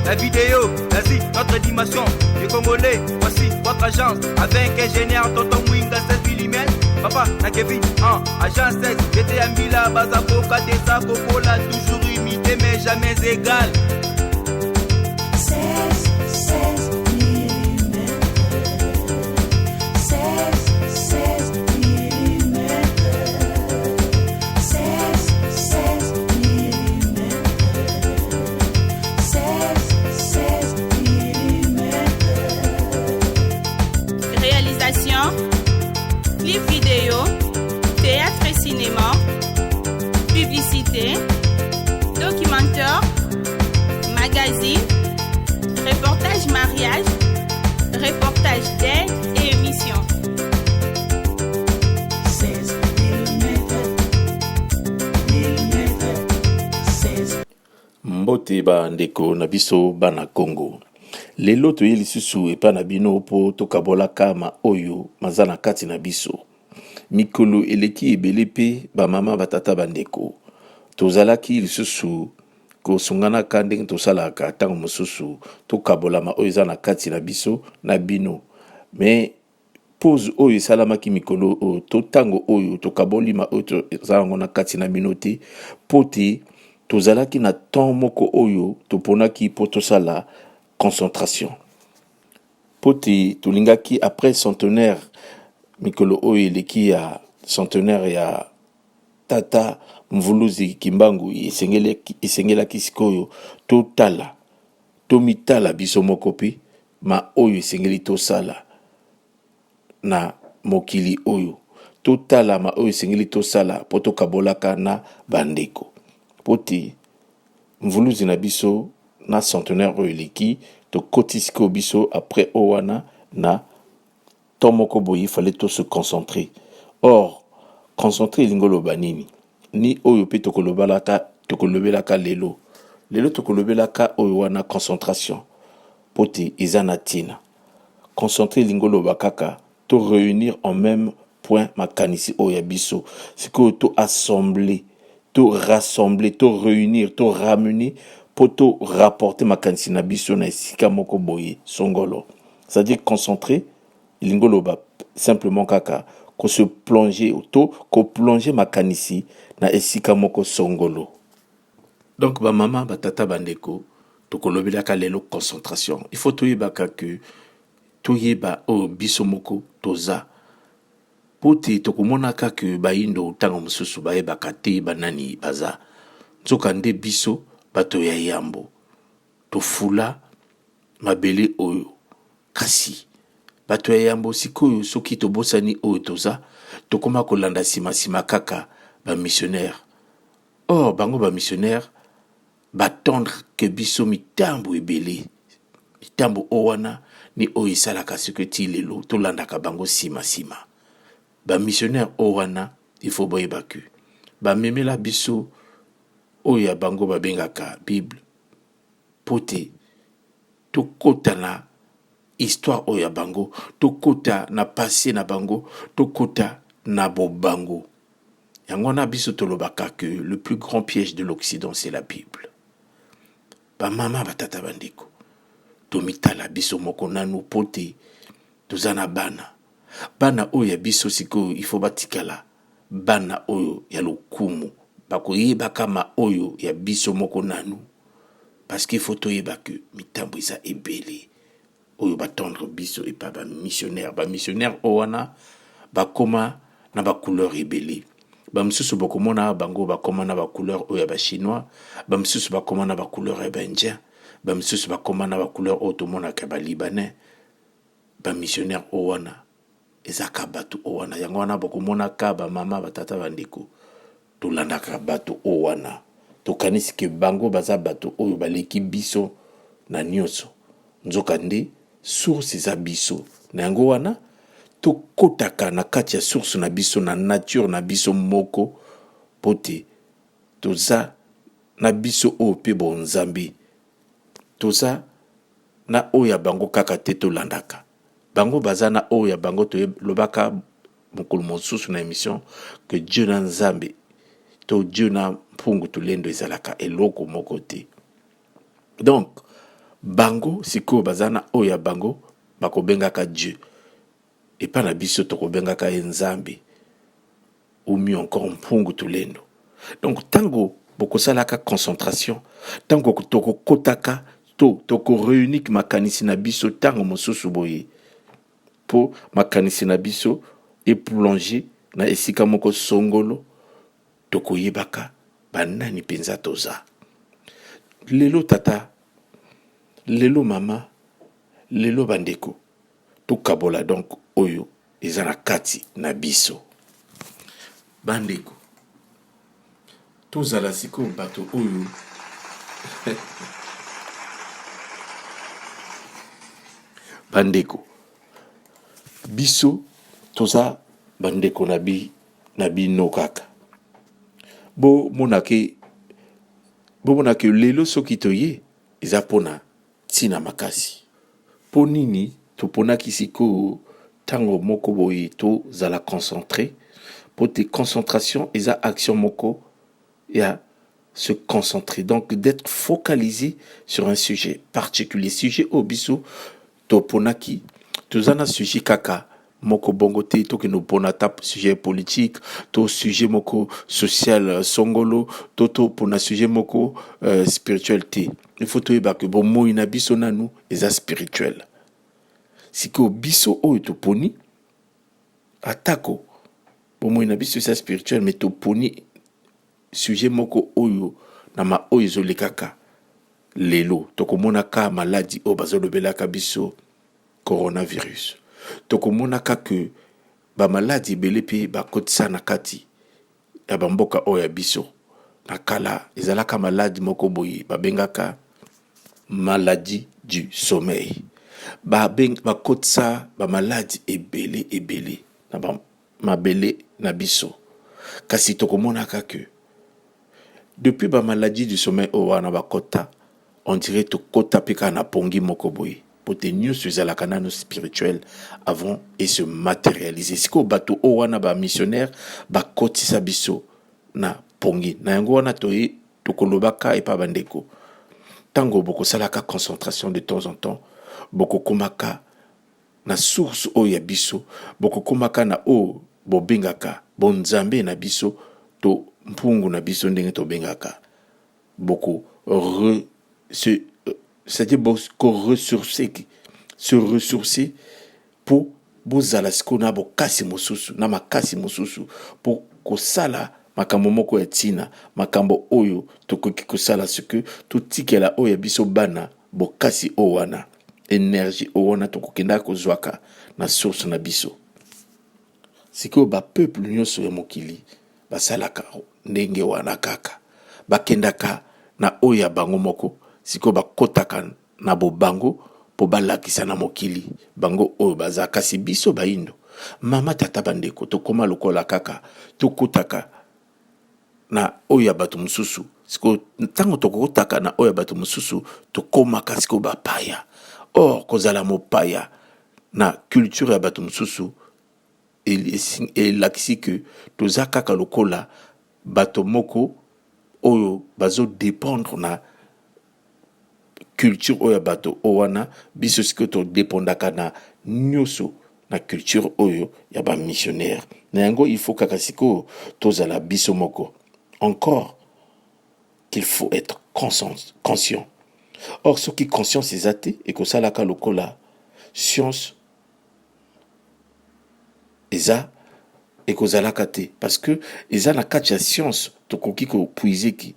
La vidéo, l'Asie, notre dimension. Les Congolais, voici votre agence. Avec ingénieur Tonton Winga 16 mm. Papa, na Kevin, 1, agent 16. J'étais à Mbila, Bazakoka, Tessa, Kokola, toujours imité mais jamais égal. 16, 16 mm. 16, 16 mm. 16, 16 mm. 16, 16 mm. Réalisation, clip vidéo, théâtre et cinéma, publicité, documentaire, magazine, reportage mariage, reportage d'aide et émission. 16 mm. Mm. 16. Mbote bandeko na biso bana Congo. Lelo toye lisusu epai na bino mpo tokabolaka ma oyo maza na kati na biso. Mikolo eleki ebele mpe bamama batata bandeko tozalaki lisusu kosunganaka ndenge tosalaka ntango mosusu tokabolama oyo eza na kati na biso na bino. Mais pause oyo esalamaki mikolo oyo to ntango oyo tokaboli ma oyo toza yango na kati na bino te, mpo te tozalaki na temps moko oyo toponaki mpo tosala concentration, mpo te tolingaki après centenaire, mikolo oyo eleki ya centenaire ya tata Mvuluzi Kimbangu, esengelaki sikoyo totala, tomitala biso moko mpe ma oyo esengeli tosala na mokili oyo, totala ma oyo esengeli tosala mpo tokabolaka na bandeko, mpo te mvuluzi na biso na centenaire oyo eleki tokoti sikoyo biso après oyo wana na temps moko boye fallait to se concentrer. Or concentrer elingi oloba nini? Ni oyo mpe tokolobelaka lelo. Lelo tokolobelaka oyo wana concentration, mpo te eza na ntina. Concentrer elingi oloba kaka to réunir en même point makanisi oyo ya biso sikoyo, to assembler, to rassembler, to réunir, to ramener, mpo to rapporter makanisi na biso na esika moko boye songolo. C'est-à-dire concentrer elingi oloba simplement kaka kose plonger to koplonger makanisi na esika moko songolo. Donc bamama batata bandeko, tokolobelaka lelo concentration. Il faut toyebaka ke toyeba oyo biso moko toza, mpo te tokomonaka ke bayindo ntango mosusu bayebaka te banani baza, nzoka nde biso bato ya yambo tofula mabele oyo. Kasi bato ya yambo sikoyo, soki tobosani oyo toza, tokóma kolanda nsima-nsima kaka bamissionnaire. Or bango bamissionnaire batendre ke biso mitambo ebele, mitambo oyo wana ni oyo esalaka soki ti lelo tolandaka bango nsima-nsima. Bamissionnaire oyo wana, il faut boyeba ke bamemela biso oyo ya bango babengaka Bible, mpo te tokɔta na histoire oyo ya bango, tokɔta na passé na bango, tokɔta na bobango. Yango wana biso tolobaka que le plus grand piège de l'Occident, c'est la Bible. Bamama batata bandeko, tomitala biso moko nanu, mpo te toza na bana. Bana oyo ya biso sikoyo, il faut batikala bana oyo ya lokumu, bakoyebaka ma oyo ya biso moko nanu, parce qu'il faut toyeba ke mitambo eza ebele oyo batendre biso epa bamissionnaire. Bamissionnaire oyo wana bakóma na bacouleur ebele. Bamosusu bokomona bango bakóma na bacouleur oyo ya bachinois, bamosusu bakóma na bacouleur ya baindien, bamosusu bakóma na bacouleur oyo tomonaka ya balibanais. Bamissionnaire oyo wana ezaka bato oyo wana. Yango wana bokomonaka bamama batata bandeko, tolandaka bato oyo wana, tokanisi ke bango baza bato oyo baleki biso na nyonso, nzoka nde source eza biso. Na yango wana tokɔtaka na kati ya source na biso, na nature na biso moko, mpo te toza na biso oyo mpe bonzambe, toza na oyo ya bango kaka te tolandaka bango, baza na oyo ya bango. Tolobaka mokolo mosusu na émission que Dieu na Nzambe to Dieu na mpungu tulendo ezalaka eloko moko te. Donc Bango sikoyo baza na oyo ya bango bakobengaka Dieu. Epa na biso tokobengaka ye Nzambe ou mieux encore Mpungu Tulendo. Donc tango bokosalaka concentration, tango tokokotaka to toko reunir makanisi na biso tango mosusu boye po makanisi na biso e plonger na esika moko songolo, tokoyebaka banani mpenza toza. Lelo tata, lelo mama, lelo bandeko, tokabola donc oyo eza na kati na biso. Bandeko, tozala sikoyo bato oyo bandeko, biso toza bandeko na bi na bino kaka. Bomonake bomonake lelo soki toye eza pona ntina makasi. Mpo nini toponaki sikoyo ntango moko boye tozala concentre? Mpo te concentration eza action moko ya se concentrer, donc d'être focalisé sur un sujet particulier. Sujet oyo biso toponaki, toza na sujet kaka moko bongo te, tokende kopona ata sujet politique to sujet moko social songolo to topona sujet moko spirituel te. Il faut toyeba ke bomoi na biso nanu eza spirituel. Sikoyo biso oyo toponi, atako bomoi na biso eza spirituel, mais toponi sujet moko oyo na ma oyo ezolekaka lelo. Tokomonaka maladi oyo bazolobelaka biso coronavirus, tokomonaka ke bamaladi ebele mpe bakotisa na kati ya bamboka oyo ya biso. Na kala ezalaka maladi moko boye babengaka maladie du sommeil, bakotisa bamaladi ebele ebele na mabele na biso. Kasi tokomonaka ke depuis ba maladie du sommeil oyo wana bakota, on dirait tokota mpe kaka na pongi moko boye, po te nyonso ezalaka nano spirituel avant et se matérialiser. Sikoyo bato oyo wana ba missionnaire bakotisa biso na pongi na yango wana, toye tokolobaka epa bandeko, ntango bokosalaka concentration de temps en temps, bokokomaka na source oyo ya biso, bokokomaka na oyo bobengaka bonzambe na biso to mpungu na biso ndenge tobengaka, boko re, se, c'est-à-dire boko ressourcer, se ressourcer po bozala sikoyo na bokasi mosusu na makasi mosusu po kosala makambo moko ya ntina, makambo oyo tokoki kosala soki totikela oyo ya biso bana bokasi oyo wana, energie oyo wana tokokenda kozwaka na source na biso. Sikoyo ba peuple nyonso ya mokili basalaka ndenge wana kaka, bakendaka na oyo ya bango moko, sikoyo bakotaka na bobango po balakisa na mokili bango oyo baza. Kasi biso bayindo, mama tata bandeko, tokoma lokola kaka tokotaka na oyo ya bato mosusu. Sikoyo ntango tokotaka na oyo ya bato mosusu, tokomaka sikoyo bapaya. Or kozala mopaya na culture ya bato mosusu elakisi ke toza kaka lokola bato moko oyo bazo dépendre na culture oyo ya bato oyo wana. Biso sikoyo todépendaka na nyonso na culture oyo ya bamissionnaire. Na yango il faut kaka sikoyo tozala biso moko. Encore qu'il faut être conscient. Or soki conscience eza te, ekosalaka lokola science eza ekozalaka te, parce que eza na kati ya science tokoki kopuiser ki,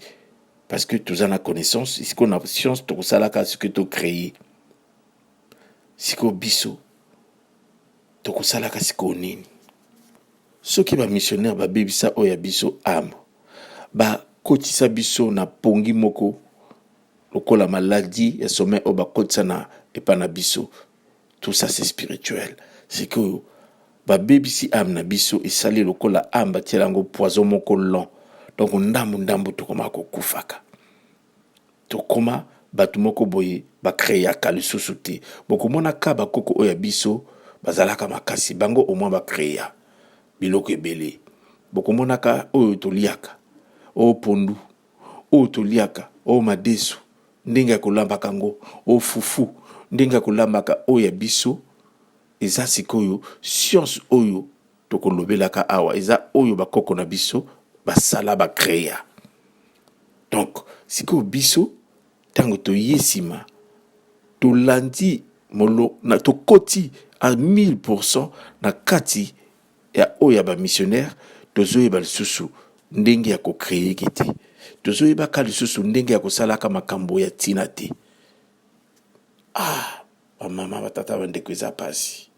parce que toza na connaissance. Sikoyo na science tokosalaka ce que tocréer. Sikoyo biso tokosalaka sikoyo nini soki bamissionnaire babebisa oyo ya biso ame, bakotisa biso na pongi moko lokola maladie ya sommeil oyo bakotisa na epa na biso? Tout ça, c'est spirituel. Sikoyo babebisi ame na biso, esali lokola ame batiela yango poison moko long. Donc ndambu ndambu tokoma kokufaka, tokoma bato moko boye bakreaka lisusu te. Bokomona ka bakoko oyo ya biso bazalaka makasi, bango au moins bakrea biloko ebele. Bokomonaka oyo toliaka, oyo pondu oyo toliaka, oyo madesu. ndenge ya kolambaka yango, o fufu ndenge ya kolambaka oyo ya biso eza sikoyo science oyo tokolobelaka awa eza oyo bakoko na biso basala ba crea. Donc sikoyo biso ntango toye nsima tolandi molo na tokoti a 1000% na kati ya oyo ya ba missionnaire, tozoyeba lisusu ndenge ya ko creer ke te, tozoyebaka lisusu ndenge ya kosalaka makambo ya ntina te. Ah, bamama batata bandeko, eza pasi.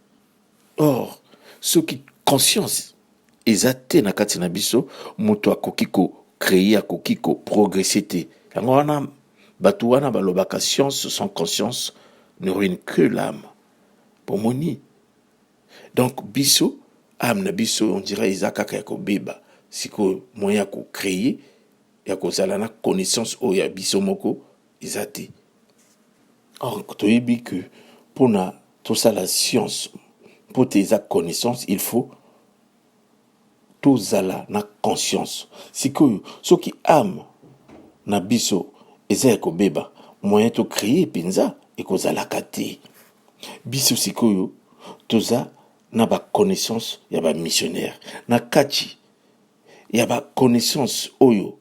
Or soki conscience eza te na kati na biso, moto akoki ko créer, akoki ko progresser te. Yango wana bato wana balobaka science sans conscience ne ruine que l'âme. Bomoni? Donc biso âme na biso on dirait eza kaka ya kobeba. Sikoyo moyen ya ko créer, ya kozala na connaissance oyo ya biso moko eza te. Or toyebi que mpona tosala science, mpo te eza connaissance, il faut tozala na conscience. Sikoyo soki âme na biso eza ya kobeba, moyen to créer mpenza ekozalaka te. Biso sikoyo toza na ba connaissance ya ba missionnaire, na kati ya ba connaissance oyo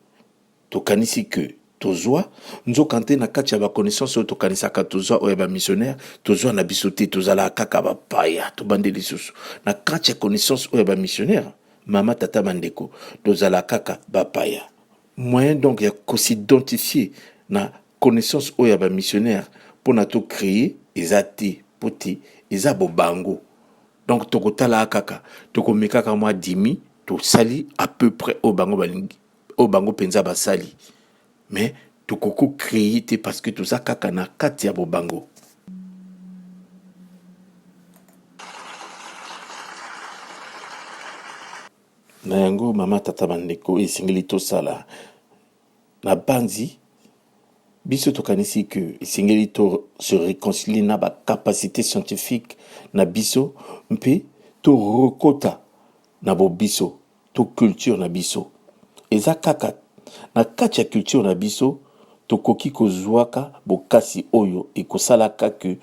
tokanisi que tozwa, nzoka nte na kati ya ba connaissance oyo tokanisaka tozwa oyo ya ba missionnaire, tozwa na biso te, tozalaka kaka bapaya. Tobandi lisusu na kati ya connaissance oyo ya ba missionnaire, mama tata bandeko, tozalaka kaka bapaya. Moyen donc ya kosidentifier na connaissance oyo ya ba missionnaire mpona to créer eza te, mpo te eza bobango. Donc tokotala kaka, tokomekaka mwa dimi, tosali à peu près oyo bango balingi, oyo bango mpenza basali, mais tokoki créer te parce que toza kaka na kati ya bobango. Na yango mama tata bandeko, esengeli tosala na banzi biso tokanisi que esengeli to se réconcilier na ba capacité scientifique na biso mpe torokota na bobiso to culture na biso. Eza kaka na kati ya culture na biso tokoki kozwaka bokasi oyo ekosalaka que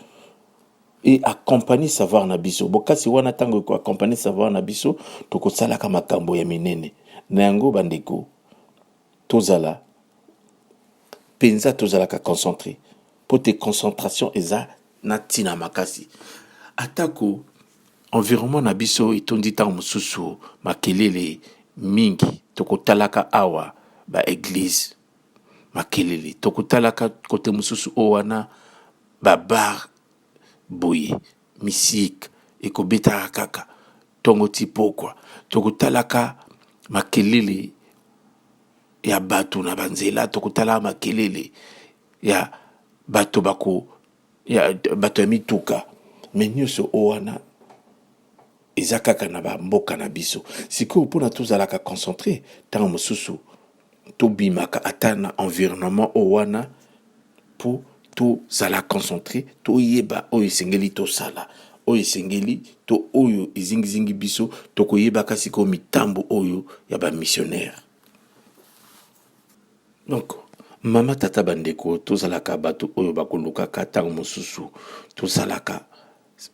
e accompagner savoir na biso. Bokasi wana ntango eko accompagner savoir na biso, tokosalaka makambo ya minene. Na yango bandeko, tozala mpenza, tozalaka concentré, mpo te concentration eza na ntina makasi. Atako environnement na biso etondi ntango mosusu makelele mingi, tokotalaka awa ba eglise makelele, tokotalaka kote mosusu oyo wana ba bar boye misike ekobetaka kaka ntongo ti pokwa, tokotalaka makelele ya bato na banzela, tokotalaka makelele ya bato bako ya bato ya mituka, me nyonso oyo wana eza kaka na bamboka na biso. Sikoyo mpona tozalaka concentre, ntango mosusu tobimaka ata na environnement oyo wana mpo tozala concentre, toyeba oyo esengeli tosala, oyo esengeli to oyo ezingizingi biso, tokoyebaka sikoyo mitambo oyo ya bamissionnaire. Donc mama tata bandeko, tozalaka bato oyo bakolukaka ntango mosusu tozalaka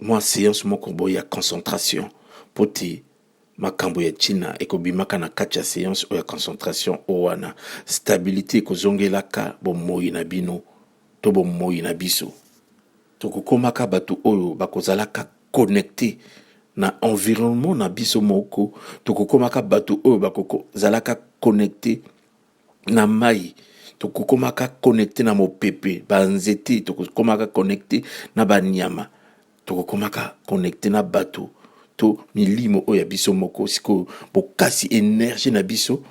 mwa séance moko boye ya concentration, mpo te makambo ya ntina ekobimaka na kati ya séance oyo ya concentration oyo wana. Stabilité ekozongelaka bomoi na bino to bomoi na biso. Tokokomaka bato oyo bakozalaka connecté na environnement na biso moko, tokokomaka bato oyo bakozalaka connecté na mai, tokokomaka connecté na mopepe, banzete, tokokomaka connecté na banyama, tokokomaka connecté na bato to milimo oyo ya biso moko. Sikoyo bokasi énergie na biso,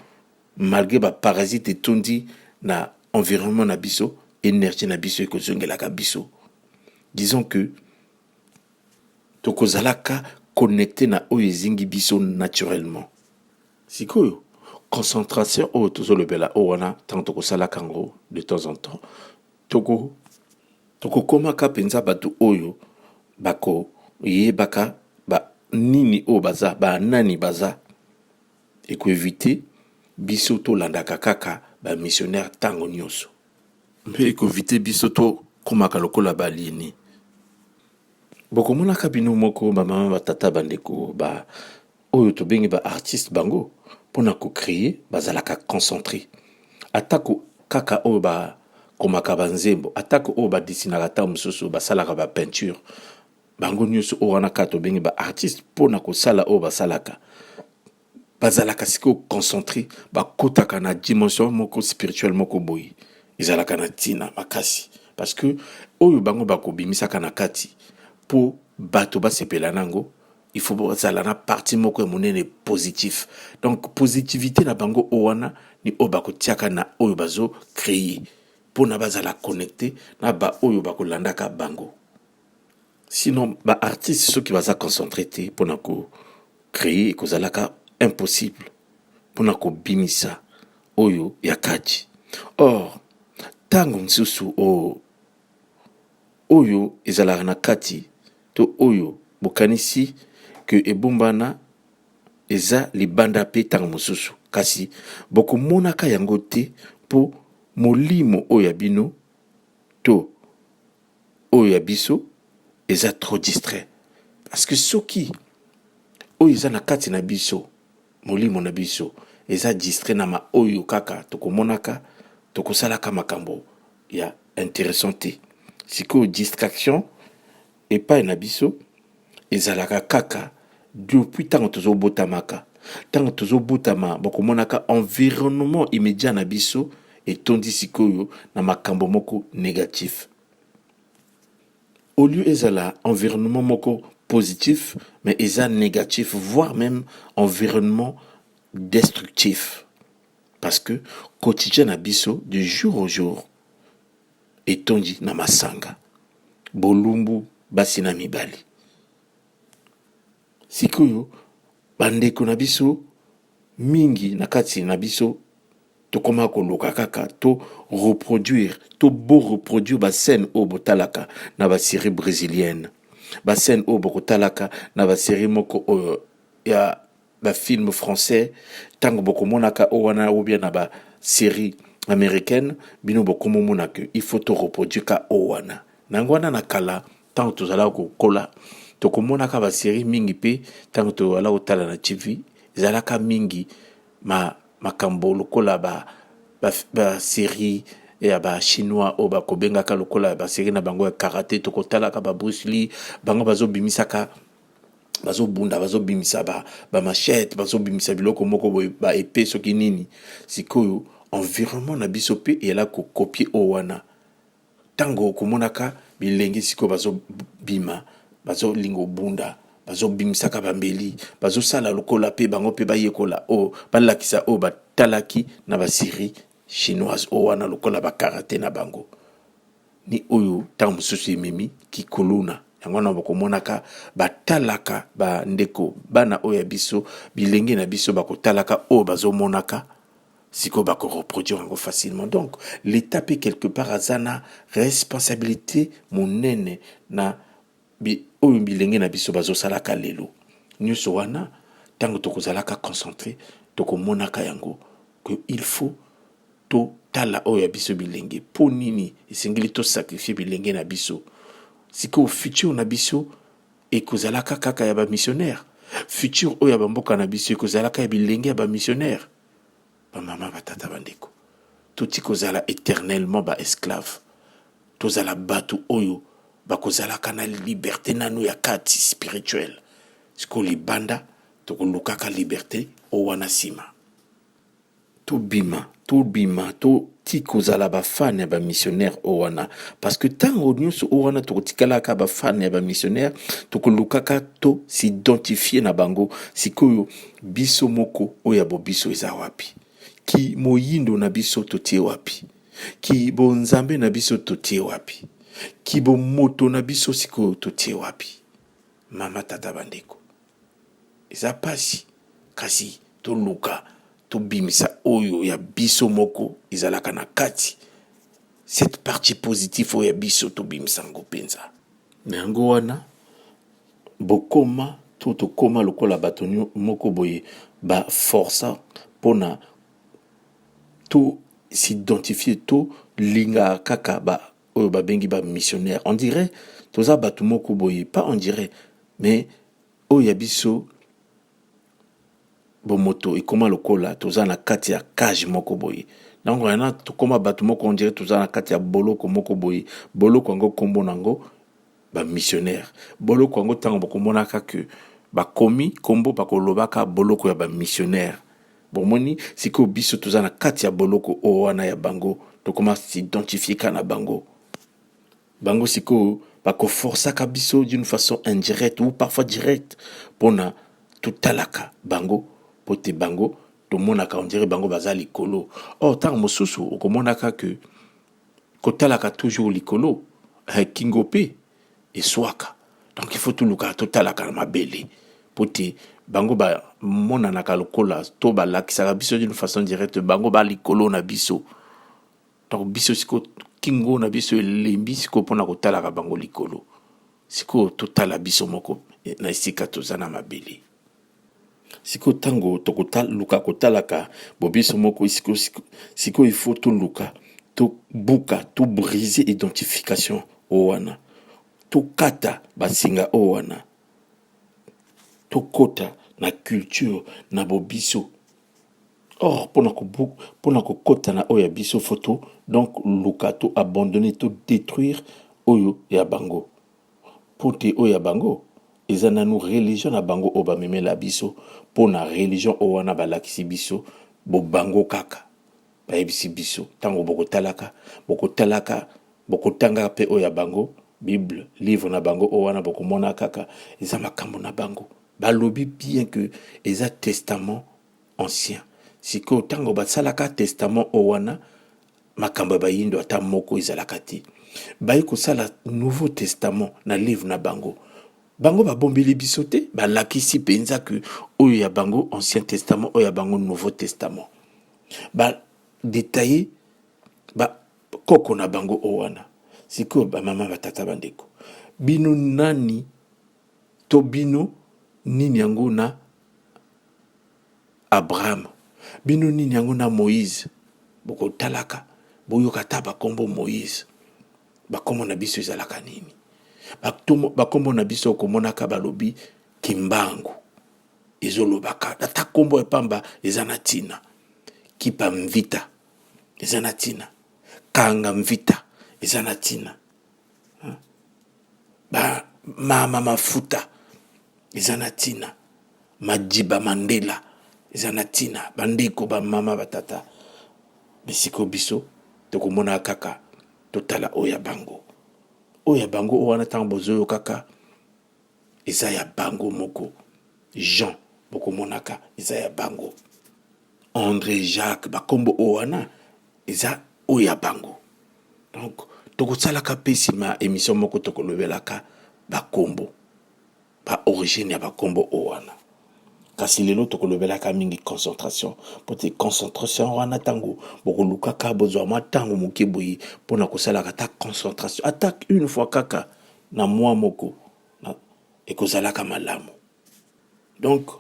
malgré ba parasite etondi na environnement na biso, énergie na biso ekozongelaka biso. Disons que tokozalaka connecté na oyo ezingi biso naturellement. Sikoyo concentration oyo tozolobela oyo wana, ntango tokosalaka yango de temps en temps, tokokomaka mpenza bato oyo bakoyebaka ba nini oyo baza, banani baza. Ekoevite biso tolandaka kaka bamissionnaire ntango nyonso. Mpe ekovite biso tokomaka lokola balini. Bokomonaka bino moko bamama, batata, bandeko, ba oyo tobengi ba artiste, bango mpona kocréer bazalaka concentré. Atako kaka oyo bakomaka banzembo, atako oyo badessinaka, ata mosusu basalaka bapeinture, bango nyonso oyo wana kaka tobengi baartiste, mpona kosala oyo basalaka bazalaka sikoyo concentré, bakotaka na dimension moko spirituelle moko boye ezalaka na ntina makasi, parce que oyo bango bakobimisaka na kati mpo bato basepela nango, il faut bazala na partie moko ya monene positif. Donc positivité na bango oyo wana ni oyo bakotiaka na oyo bazocréer mpona bazala connecté na baoyo bakolandaka bango. Sinon baartiste soki baza concentré te mpona kocréer, ekozalaka impossible mpona kobimisa oyo ya kati. Or ntango mosusu oyo ezalaka na kati to oyo bokanisi ke ebombana eza libanda mpe ntango mosusu, kasi bokomonaka yango te mpo molimo oyo ya bino to oyo ya biso eza trop distrait. Parce que soki oyo eza na kati na biso, molimo na biso eza distrait na ma oyo kaka tokomonaka, tokosalaka makambo ya intéressant te. Sikoyo distraction epai na biso ezalaka kaka depuis ntango tozobotamaka. Ntango tozobotama, bokomonaka environnement immédiat na biso etondi sikoyo na makambo moko négatif, au lieu ezala environnement moko positif, mais eza négatif, voire même environnement destructif, parce que quotidien na biso de jour au jour etondi na masanga, bolumbu, basi na mibali. Sikoyo bandeko na biso mingi na kati na biso tokóma koluka kaka to reproduire to bo reproduire bascène oyo botalaka na basérie brésilienne, bascène oyo bokotalaka na basérie moko oyo ya bafilm français. Ntango bokomonaka oyo wana ou bien na basérie américaine, bino bokomomona ke il faut to reproduire ka oyo wana. Na yango wana, na kala, ntango tozalaka kokola, tokomonaka basérie mingi mpe ntango tozala kotala na TV, ezalaka mingi makambo lokola basérie ba ya bachinois oyo bakobengaka lokola basérie na bango ya karate. Tokotalaka ba Bruce Lee, bango bazobimisaka, bazobunda, bazobimisa bamachette, ba bazobimisa biloko moko boye, baépée, soki nini. Sikoyo environnement na biso mpe eyala kocopier oyo wana. Ntango okomonaka bilenge sikoyo bazobima, bazolinga obunda, bazobimisaka bambeli, bazosala lokola mpe bango mpe bayekola oyo balakisa oyo batalaki na basérie chinoise oyo wana, lokola bakarate na bango ni oyo ntango mosusu ememi kikuluna. Yango wana bakomonaka batalaka bandeko, bana oyo ya biso, bilenge na biso bakotalaka oyo bazomonaka, sikoyo bakoreproduire yango facilement. Donc l'État mpe quelque part aza na responsabilité monene na oyo bilenge na biso bazosalaka lelo. Nyonso wana, ntango tokozalaka concentré, tokomonaka yango que il faut totala oyo ya biso bilenge. Mpo nini esengeli tosacrifier bilenge na biso? Sikoyo futur na biso ekozalaka kaka ya bamissionnaire? Futur oyo ya bamboka na biso ekozalaka ya bilenge ya bamissionnaire? Bamama, batata, bandeko, toti kozala éternellement baesclave. Tozala bato oyo bakozalaka na liberté nanu ya kati spirituelle. Sikoyo libanda tokolukaka liberté oyo wana nsima. Tobima, tobima, toti kozala bafan ya bamissionnaire oyo wana, parce que ntango nyonso oyo wana tokotikalaka bafan ya bamissionnaire, tokolukaka to s'identifier na bango. Sikoyo biso moko oyo ya bobiso eza wapi? Ki moyindo na biso totie wapi? Ki bonzambe na biso totie wapi? Ki bomoto na biso sikoyo totie wapi? Mama, tata, bandeko, eza pasi, kasi toluka tobimisa oyo ya biso moko ezalaka na kati, cette partie positive oyo ya biso, tobimisa yango mpenza. Na yango wana bokoma to tokóma lokola bato moko boye baforça mpona to s'identifier to. Tolingaka kaka ba oyo babengi ba missionnaire. On dirait toza bato moko boye, pas on dirait, mais oyo ya biso bomoto ekoma lokola toza na kati ya cage moko boye. Donc wana tokoma bato moko on dirait toza na kati ya boloko moko boye. Boloko yango kombo nango ba missionnaire. Boloko yango ntango bokomonaka que bakomi kombo bakolobaka boloko ya ba missionnaire. Bomoni sikoyo biso toza na kati ya boloko oyo wana ya bango, tokoma s'identifie ka na bango. Bango sikoyo bakoforsaka biso d'une façon indirecte ou parfois directe mpona totalaka bango, mpo te bango tomonaka on dirait bango baza likolo. Or ntango mosusu okomonaka que kotalaka toujours likolo, kingo mpe eswaka. Donc il faut toluka totalaka na mabele, mpo te bango bamonanaka lokola to balakisaka biso d'une façon directe bango ba likolo na biso. Donc biso sikoyo kingo na biso elembi sikoyo mpona kotalaka bango likolo. Sikoyo totala biso moko na esika toza na mabele. Sikoyo ntango tokoluka kotalaka bo biso moko, sikoyo il faut toluka tobuka, tobrise identification oyo wana, tokata basinga oyo wana, tokota na culture na bobiso. Or mpona kokota na oyo ya biso, faut to donc luka to abandonner, to détruire oyo ya bango, mpo te oyo ya bango eza nanu religion na bango oyo bamemela biso. Mpo na religion oyo wana balakisi biso bobango kaka, bayebisi biso ntango bokotalaka, bokotalaka, bokotangaka mpe oyo ya bango Bible, livre na bango oyo wana, bokomona kaka eza makambo na bango. Balobi bien que eza testament ancien. Sikoyo ntango basalaka testament oyo wana, makambo ya bayindo ata moko ezalaka te. Baye kosala nouveau testament na livre na bango, bango babombeli biso te, balakisi mpenza ke oyo ya bango ancien testament, oyo ya bango nouveau testament, badetaille bakoko na bango oyo wana. Sikoyo bamama, batata, bandeko, bino nani to bino nini yango na Abraham, bino nini yango na Moïse? Bokotalaka, boyoka ata bakombo Moïse, bakombo na biso ezalaka nini? Bakombo na biso okomonaka balobi Kimbangu, ezolobaka ata kombo ya pamba eza na ntina. Kipa Mvita eza na ntina, Kanga Mvita eza na ntina, ba mama mafuta eza na ntina, Madiba Mandela eza na ntina. Bandeko, bamama, batata, bisiko biso tokomona kaka totala oyo ya bango, oyo ya bango oyo wana. Ntango bozoyo kaka eza ya bango moko. Jean bokomonaka eza ya bango, André, Jacques, bakombo oyo wana eza oyo ya bango. Donc tokosalaka mpe nsima émission moko, tokolobelaka bakombo, baorigine ya bakombo oyo wana. Kasi lelo tokolobelaka mingi concentration, mpo te concentration wana ntango bokolukaka bozwa mwa ntango moke boye mpona kosalaka ata concentration ata une fois kaka na mwa moko, ekozalaka malamu. Donc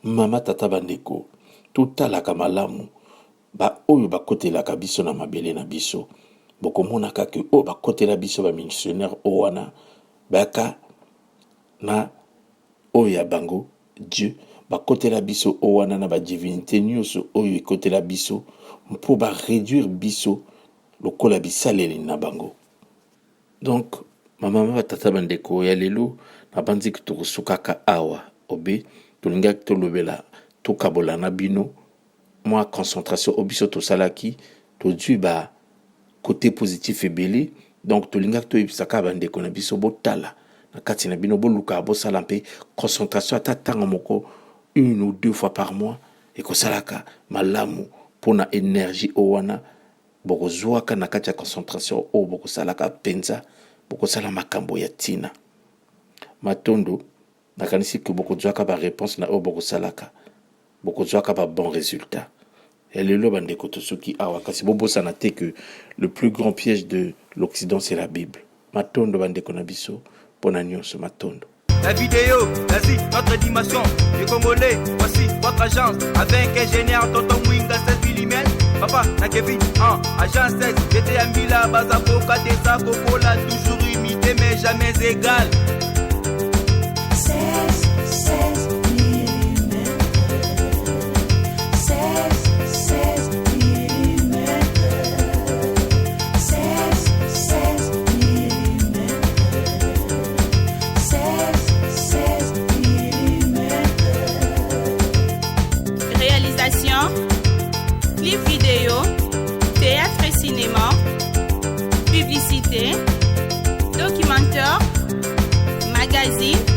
mama, tata, bandeko, totalaka malamu baoyo bakotelaka biso na mabele na biso. Bokomona kaka oyo bakotela biso bamissionnaire oyo wana, bayaka na oyo ya bango Dieu, bakotela biso oyo wana na badivinité nyonso oyo ekotela biso mpo baréduire biso lokola bisaleli na bango. Donc bamama, batata, bandeko, ya lelo nabanzi tokosukaka awa. Obe tolingaki tolobela, tokabola na bino mwa concentration oyo biso tosalaki, tozwi ba côté positif ebele. Donc tolingaki toyebisaka bandeko na biso, botala na kati na bino, boluka bosala mpe concentration ata ntango moko, une ou deux fois par mois, ekosalaka malamu mpona énergie oyo wana bokozwaka na kati ya concentration oyo bokosalaka mpenza, bokosala makambo ya ntina. Matondo, nakanisi ke bokozwaka baréponse na oyo bokosalaka, bokozwaka babon résultat. Ya lelo bandeko tosuki awa, kasi bobosana te que le plus grand piège de l'Occident, c'est la Bible. Matondo bandeko na biso mpona nyonso, matondo. La vidéo, l'Asie, notre dimension. Les Congolais, voici votre agence. Avec ingénieur Tonton Mwinga 16 mm. Papa, na Kevin, en agence 16. J'étais à Mila, Bazaboka, Desa, Coca, toujours imité, mais jamais égal. 16, 16 mm. 16, 16 mm. 16, 16 mm. 16, 16 mm. Réalisation, clip vidéo, théâtre et cinéma, publicité, documentaire, magazine.